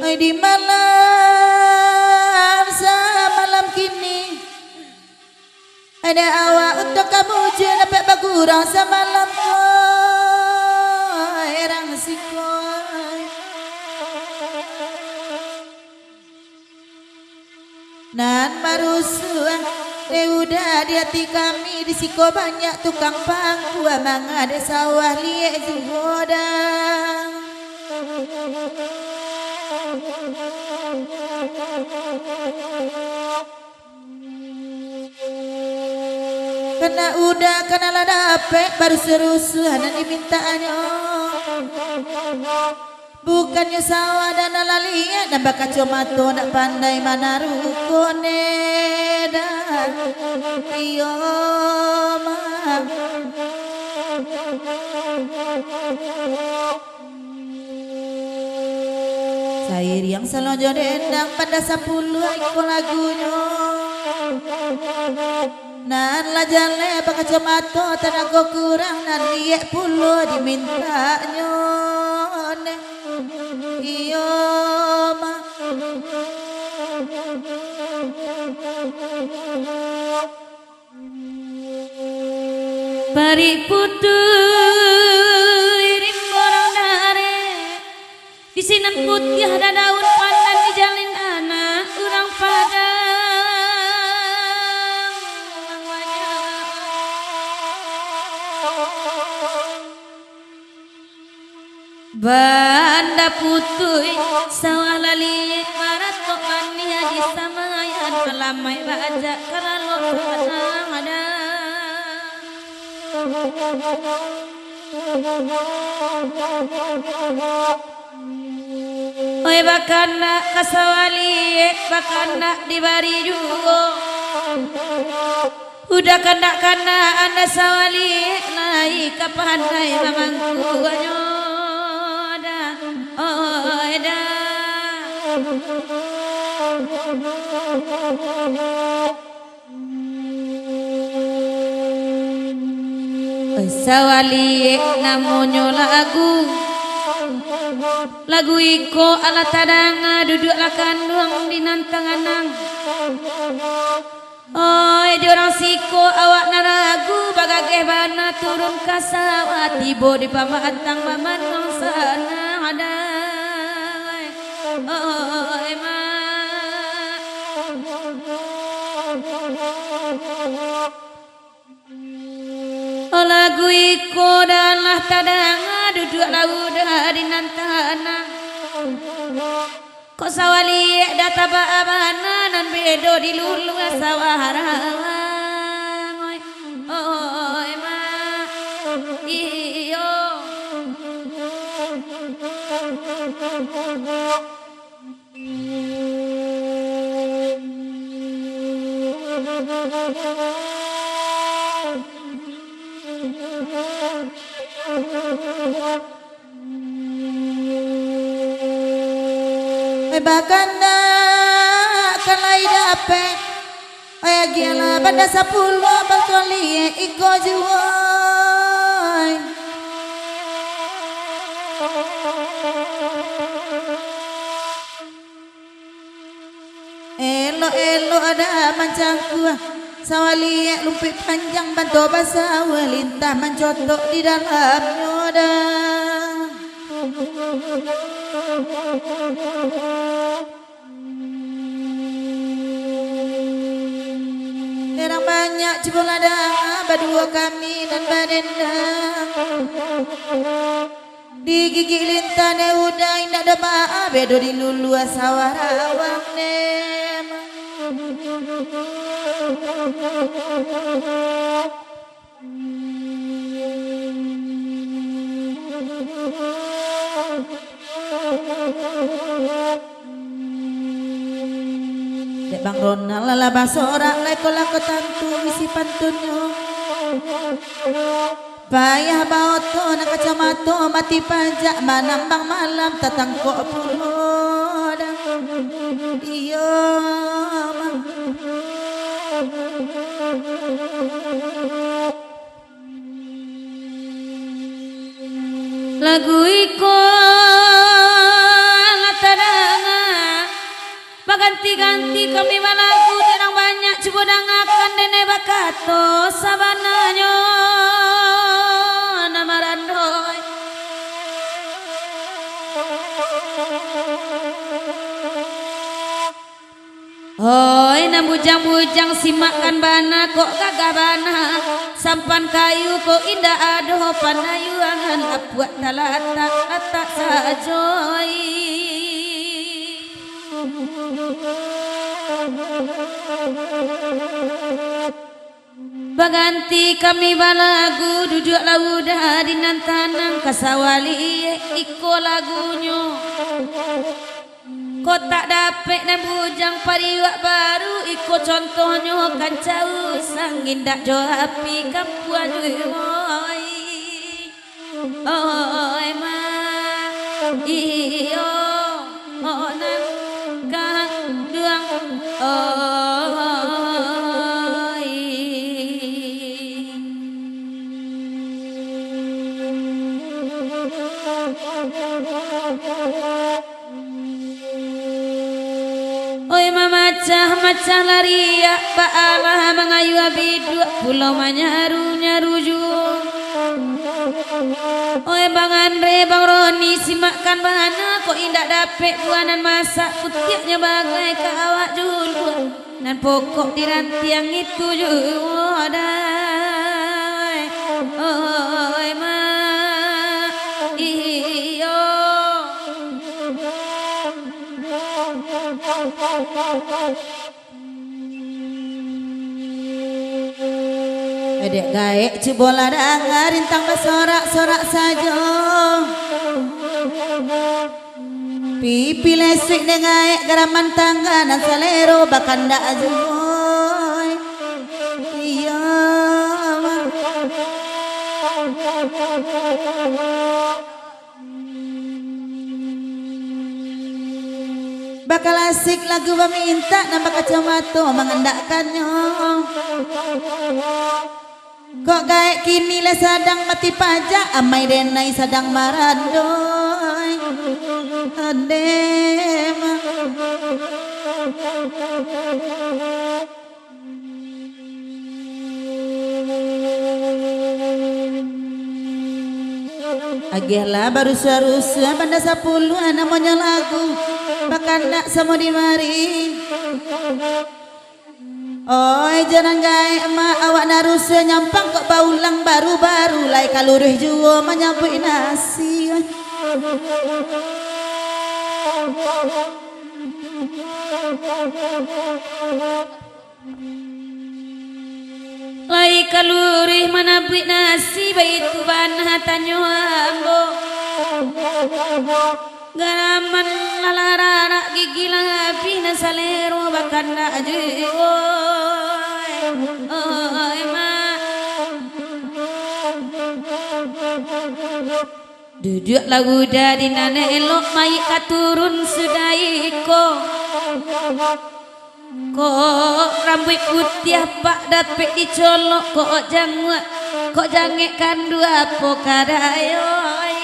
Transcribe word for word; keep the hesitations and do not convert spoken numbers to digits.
Ai, di malam samalam kini, ado awak untuak kamu je dapek bagurau samalam ko, erang siko. Nan marusuah, dek uda di ati kami, di siko banyak tukang pangkua, mangade sawah liek juo dah. Kana uda, kana lah dapek, barusuah-rusuah nan dimintaanyo. Bukannyo sawah dan nan lah liek, nan bakacomato, ndak pandai manaruko ne dah. Iyo, mah. Sairiang salonjo dendang, panda sapuluah iko lagunyo. Nan lah jaleh bakacomato, tanago kurang, nan liek pulo dimintaknyo ne. Iyo, mah. Parik putuih rimbo rang dareh, di sinan putiah dadaun pandan, dijalin anak urang Padang. Banda putuih sawah laliek, maratok baniah di samayan, malamai bajak ka lalok tanah adat. Oi, bakanak ka sawah liek, bakanak dibari juo. Uda kandak kanaan sawah liek, lai ka pandai mamangkuanyo dah, oi dah. Oi, sawah liek namonyo lagu. Lagu iko alah tadanga, duduaklah kanduang di nan tanganang. Oi, di urang siko awak nan ragu, bagageh bana turun ka sawah, tibo di pamatang bamanuang sanang adai. Oi, mak. Oh, lagu iko dah lah tadanga, duduak lah uda di nan tanah. Kok sawah liek dah tabaa bana, nan bedo di luluah sawah rawang, oi. Oi, mak. Iyo. Ai, bakanak ka lai dapek. Ai, agiahlah banda sapuluah bakali iko juo. Elok-elok adat mancangkuah, sawah liek lumpuik panjang, banto basawah lintah mancotok di dalamnyo dah. Erang banyak cubolah dah baduo kami nan badendang. Digigik lintah ne uda indak doh baa, bedo di luluah sawah rawang ne. Bang Ronald lah basorak, lai ko lah ko tantu isi pantunnyo. Payah baoto nan kacamato mati pajak, manambang malam tatangkok pulo dah. Iyo, Bang. Lagu iko lah tadanga, baganti-ganti kami balagu, dek nan banyak cubo dangakan, denai bakato sabananyo nan marandoi. Oi, nan bujang-bujang, simakkan bana, kok gagah bana, sampan kayu, kok indak ado pandayuangan, lapuak talatak, latak sajo, ih. Baganti kami balagu, duduaklah uda di nan tanang, ka sawali iko lagunyo. Kok tak dapek nan bujang pariwak baru, iko contohnyo kancau sangin dak jo api, kampuan oi. Oi, ma, iyo, oh, nan kanduang, oi. Oi, mamacah-macah lariak, baalah mangayua biduak, pulo manyaru-nyaru juo. Oi, Bang Andre, Bang Roni, simakkan bana, kok indak dapek buah nan masak, kutiaknyo bagai ka awak juluak. Nan pokok di rantiang itu juo dai. Oi, ma, iyo. Dek gaek, cubolah danga, rintang basorak-sorak sajo. Pipi lesuik dek gaek, garaman tangga nan salero bakandak juo. Iyo. Bakalasik lagu bamintak, nan bakacamato mangandakannyo. Kok gaek kini lah sadang mati pajak, amai denai sadang marandoi. Ande ma. Agiahlah barusua-rusua, banda sapuluah namonyo lagu, bakandak samo di mari. Oi, jo nan gaek ma, awak nan rusua nyampang kok baulang baru-baru, lai ka luruih juo manyabuik nasi. Lai ka luruih manabuik nasi, baitu bana tanyo ambo. Garaman lah lararak, gigi lah abih, nan salero bakandak juo. Oi, oi, ma. Duduaklah uda di nan elok, mayik ka turun sudah iko. Kok rambuik putiah pak dapek dicolok, kok janguak, kok jangek kandu apo kadai, oi.